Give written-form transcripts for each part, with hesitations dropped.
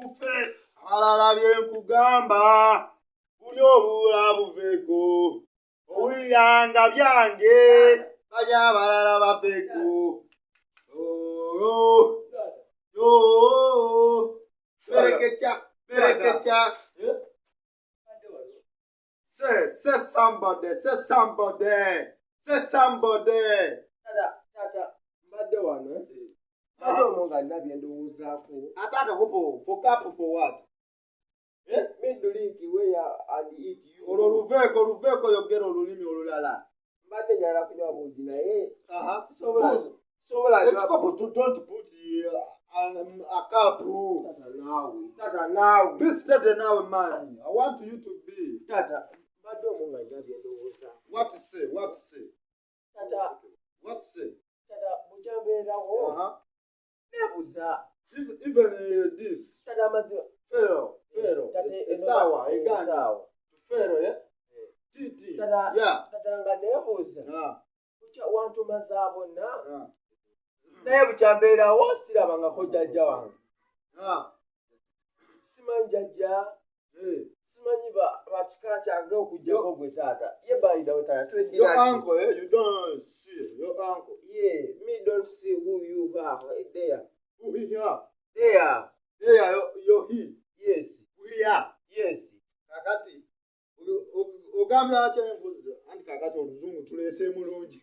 Ufe abalala bye nkugamba buli obuula buveeko owuliranga byange bali abalala baveeko. Oh, oh, bereketya bereketya. Say, say somebody, say somebody, say somebody. Tata, tata, mbadde wano, eh? Mbadde omwo nga nina bye ndowoozaako. Ate akakopo for cup for what? Eh? Me drink where and eat you. Olwo luveeko luveeko yogera olulimi olulala. Mbadde njagala kunywa buugi naye Aha. sisobola sisobola nywa Ekikopo to don't put a cup. Tata naawe. Tata naawe. Be steady now, man. I want you to be. Tata, mbadde omwo nga nina bye ndowoozaako. What say? What say? Tata, What say? tata, bukya mbeerawo. Neebuuza. Even this. Tata amazima. Pharaoh, Pharaoh. Tata, Esaawa, eganye. Essaawa. Pharaoh, eh? Titi. Tata, Yeah. tata nga neebuuza. Bukya wantuma za bonna. Naye bukya mbeerawo sirabangako jjajja wange. Simanyi jjajja. Simanyi ba kika kyange okuggyako gwe taata. Ye by the way taata Your tweddira ki? uncle, eh? You don't see your uncle. Yeah, me don't see who you are there. Who he are? There. There, your he. Yes. Who he are? Yes. Kakati ogambye atya envuzi anti kakati oluzungu tuleese mulungi.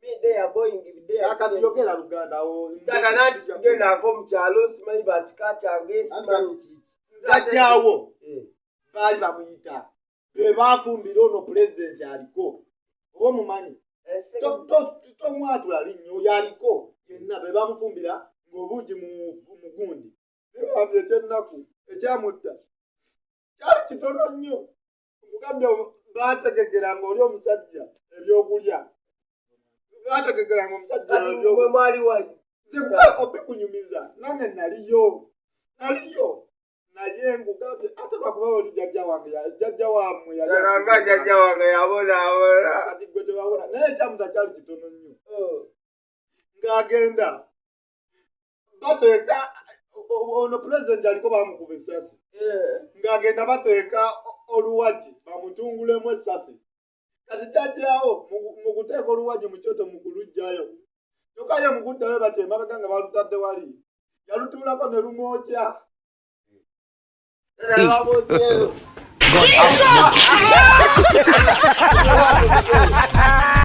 Me there going there. Kakati yogera Luganda awo. Tata nanti sigendako mu kyalo simanyi ba kika kyange simanyi kiki. Jjajjaawo Eh. baali bamuyita be baafumbira ono pulezidenti aliko oba omumanyi. Eh, Tomwatula linnyo oyo aliko yenna be bamufumbira ng'obuugi mu mugundi nebambye ekyennaku ekyamutta kyali kitono nnyo nkugambye baategekeranga oli omusajja ebyokulya baategekeranga omusajja Kati mwe ebyokulya. mwali wali. Nze kuba obikunyumiza nange naliyo naliyo naye nkugambye ate lwakuba oli jjajja wange jjajja wammwe yali Tata nga jjajja wange yabonaabona. Kati gwe tewabona naye ekyamuta kyali kitono nnyo. Oh. Ng'agenda bateeka ono pulezidenti aliko bamukuba essasi. Ng'agenda bateeka oluwagi bamutungulemu essasi kati jjajjaawo mu kuteeka oluwagi mu kyoto mu kuluggyayo kyokka ye mu kuddayo bati emabega nga balutadde wali yalutuulako ne lumwokya. Tata lwamwokyeyo. God have mercy.